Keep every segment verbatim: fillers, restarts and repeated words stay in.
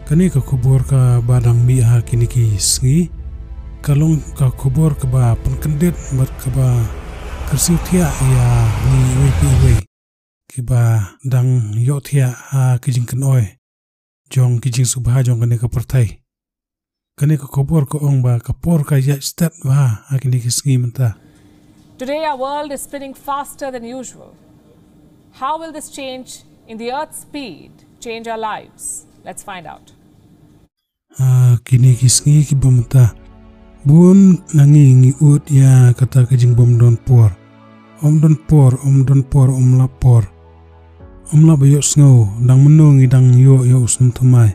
Kane ka khubor kaba dang mih ha kine ki sngi ka long ka khubor kaba pynkyndit bad kaba kyrsiew thiah ïa ngi iwei pa iwei kiba dang ïohthiah ha ki jingkynoi jong ki jingsngewbha jong kane ka pyrthei. Kane ka khubor ka ong ba ka por ka ïaid stet bha ha kine ki sngi mynta. Today, our world is spinning faster than usual. How will this change in the Earth's speed change our lives? Let's find out. Ha kine ki sngi kiba mynta, bun na ngi ngi ud ïa kata ka jingbym don por. Ym don por, ym don por, ym lap por. Ym lap ba ïohsngew dang mynno ngi dang ïoh ïa u snem thymmai.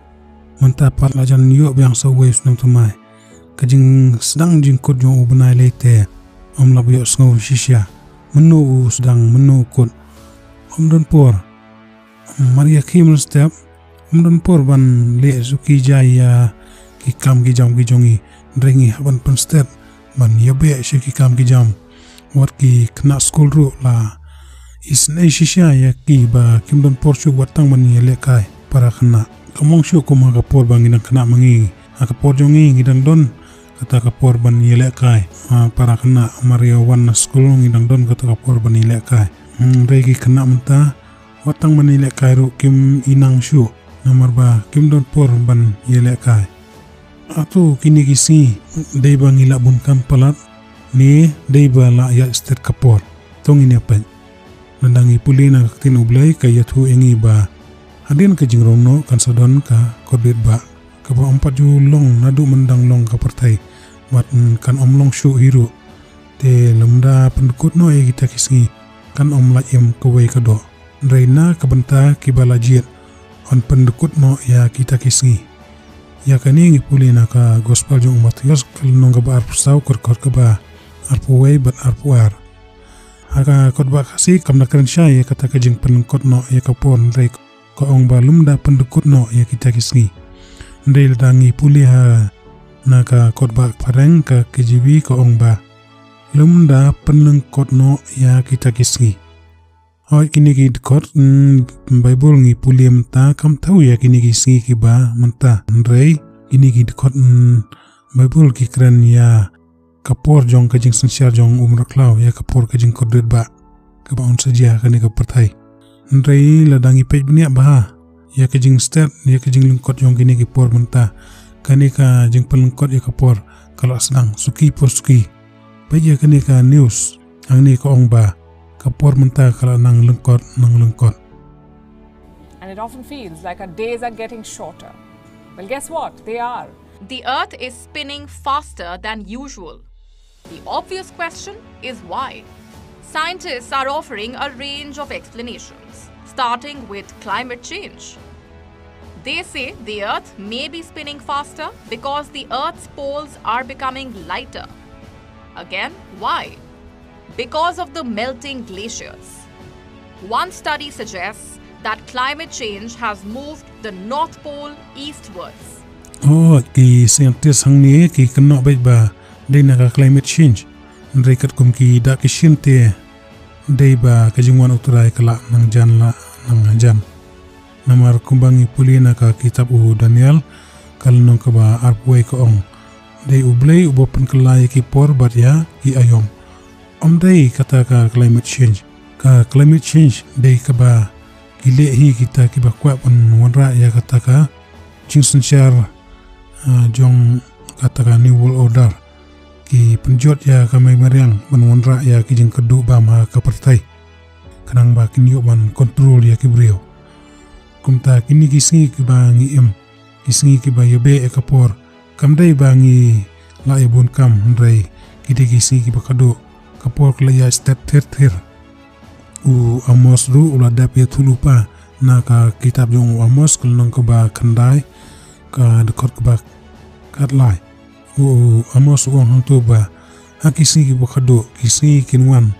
Mynta pat la jan ïoh biang sa uwei u snem thymmai. Ka jingsdang jingkut jong u bnai lei te ym lap ba ïohsngew shisha mynno u sdang, mynno u kut. Ym don por. Mar ïa khie mynstep, ym don por ban leh suki jai ïa ki kam ki jam ki jong ngi. Hynrei ngi hap ban pynstet ban ïabeh sha ki kam ki jam. Wat ki khynnah skul ruh la isynei shisha ïa ki ba kim don por shuh wat tang ban ïalehkai para khynnah. Kam long shuh kum ha ka por ba ngi dang khynnah ma ngi. Ha ka por jong ngi ngi dang don kata ka por ban ïalehkai. Ha, para khynnah mar ïa wan na skul ngi dang don kata ka por ban ïalehkai. Hmm, hynrei ki khynnah mynta wat tang ban ïalehkai ruh kim i nang shuh namar ba kim don por ban ïalehkai. Hato kine ki sngi dei ba ngi la bun kam palat ne dei ba la ïaid stet ka por? To ngin ïa peit. Lada ngi pule na ka ktien U Blei ka ïathuh ïa ngi ba hadien ka jingrong noh kan sa don ka kordit ba kaba ym pat ju long naduh myndang long ka pyrthei bad kan ym long shuh hi ruh. Te lymda pyndkut noh ïa kita ki sngi kan ym lait im kawei ka doh. Hynrei na ka bynta kiba la jied yn pyndkut noh ïa kita ki sngi. Ïa kane ngi pule na ka gospel jong u Mathaios ka lynnong kaba arphew saw, ka dkhot kaba arphew wei bad arphew ar. Ha ka kot ba Khasi kam da kren shai ïa kata ka jingpynlyngkot noh ïa ka por, hynrei ka ong ba lymda pyndkut noh ïa kita ki sngi. Hynrei lada ngi pule ha na ka kot ba phareng ka K J V ka ong ba lymda pynlyngkot noh ïa kita ki sngi. Hooid, kine ki dkhot, mm, Baibl ngi pule mynta kam thew ïa kine ki sngi kiba mynta. Hynrei kine ki dkhot, mm, Baibl ki kren ïa ka por jong ka jingsynshar jong u mrad khlaw, ïa ka por ka jingkordit ba kaba un sa jia ha kane ka pyrthei. Hynrei lada ngi peit bniah bha ïa ka jingstet, ïa ka jinglyngkot jong kine ki por mynta, kane ka jingpynlyngkot ïa ka por ka la sdang suki por suki. Peit ïa kane ka news hangne ka ong ba ka por mynta ka la nang lyngkot, nang lyngkot. And it often feels like our days are getting shorter. Well, guess what? They are. The Earth is spinning faster than usual. The obvious question is why? Scientists are offering a range of explanations, starting with climate change. They say the Earth may be spinning faster because the Earth's poles are becoming lighter. Again, why? Because of the melting glaciers. One study suggests that climate change has moved the North Pole eastwards. Oh, ki scientist hangne ki kynnoh beit ba dei na ka climate change. Hynrei katkum ki dak ki shin te dei ba ka jingwan U Trai ka la nang jan, la nang jan. Namar kumba ngi pule na ka kitab u Daniel ka lynnong kaba arphew wei ka ong, dei U Blei uba pynkylla ïa ki por bad ïa ki aïom. Ym dei kata ka climate change. Ka climate change dei kaba ki leh hi kita kiba kwah ban wanrah ïa kata ka jingsynshar, ah, jong kata ka New World Order. Ki pynjot ïa ka mei mariang ban wanrah ïa ki jingkyrduh bam ha ka pyrthei, khnang ba kin ïoh ban control ïa ki briew. Kumta kine ki sngi kiba ngi im, ki sngi kiba ïabeh ïa ka por, kam dei ba ngi la ïa bun kam, hynrei ki dei ki sngi kiba khadduh, ka por ka la ïaid stet thir thir. U Amos ruh u la dep ïathuhlypa na ka kitab jong u Amos ka lynnong kaba khyndai, ka dkhot kaba khatlai. U Amos u ong hangto ba ha ki sngi kiba khadduh, ki sngi kin wan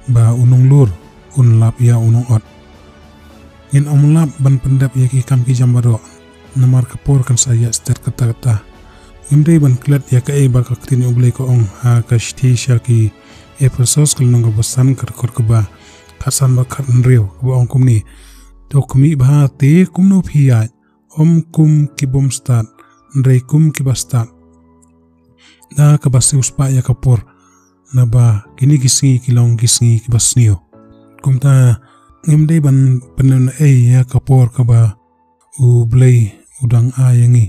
ba u nonglur un lap ïa u nongot. Ngin ym lap ban pyndep ïa ki kam ki jam baroh, namar ka por kan sa ïaid stet katta katta. Ngim dei ban klet ïa kaei ba ka ktien U Blei ka ong ha ka shithi sha ki Ephesos ka lynnong kaba san, ka dkhot kaba khatsan bad khathynriew, kaba ong kumne: To khmih bha te kumno phi ïaid, Ym kum ki bym stad, hynrei kum kiba stad. Da kaba siewspah ïa ka por, naba kine ki sngi ki long ki sngi kiba sniew. Kumta ngim dei ban pynlehnohei ïa ka por kaba U Blei u dang ai ïa ngi.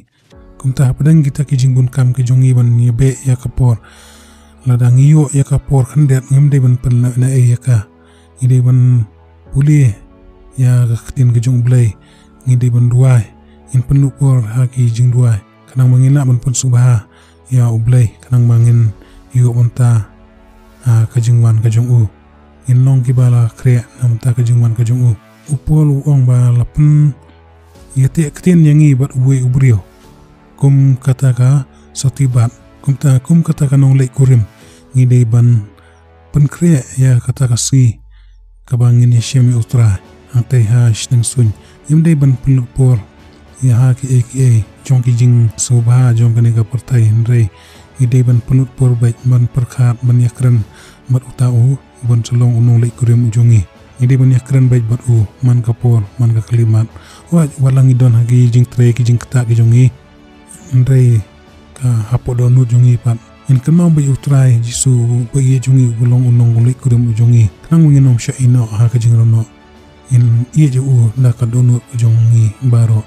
Kumta hapdeng kita ki jingbun kam ki jong ngi ban ïabeh ïa ka por. Lada ngi ïoh ïa ka por khyndiat, ngim dei ban pynlehnohei ïa ka. Ngi dei ban pule ïa ka ktien ka jong U Blei. Ngi dei ban duwai. Ngin pynlut por ha ki jingduwai. Khnang ba ngin lah ban pynsngewbha ïa U Blei, khnang ba ngin ïoh bynta ha ka jingwan ka jong u. Ngin long kiba la khreh na bynta ka jingwan ka jong u. U Paul u ong ba la pynïateh ktien ïa ngi bad uwei u briew, kum kata ka sotti bad. Kumta kum kata ka nongleit kurim, ngi dei ban pynkhreh ïa kata ka sngi kaba ngin ïashem ïa U Trai hangtei ha shnong suiñ. Ngim dei ban pynlut por ïa ha kiei kiei jong ki jingsngewbha jong kane ka pyrthei, hynrei ngi dei ban pynlut por beit ban pyrkhat, ban ïakren bad uta u, ban sa long u nongleit kurim u jong ngi. Ngi dei ban ïakren beit bad u man ka por, man ka khyllipmat. Wat, wat la ngi don ha ki jingtrei ki jingktah ki jong ngi, hynrei ka hapoh dohnud jong ngi pat, ngin kynmaw beit ïa U Trai Jisu ba ïeit jong ngi, uba long u nongleit kurim u jong ngi. Khnang ba ngin ym shah ïehnoh ha ka jingrem noh. Ngin ïeit ïa u da ka dohnud ka jong ngi baroh.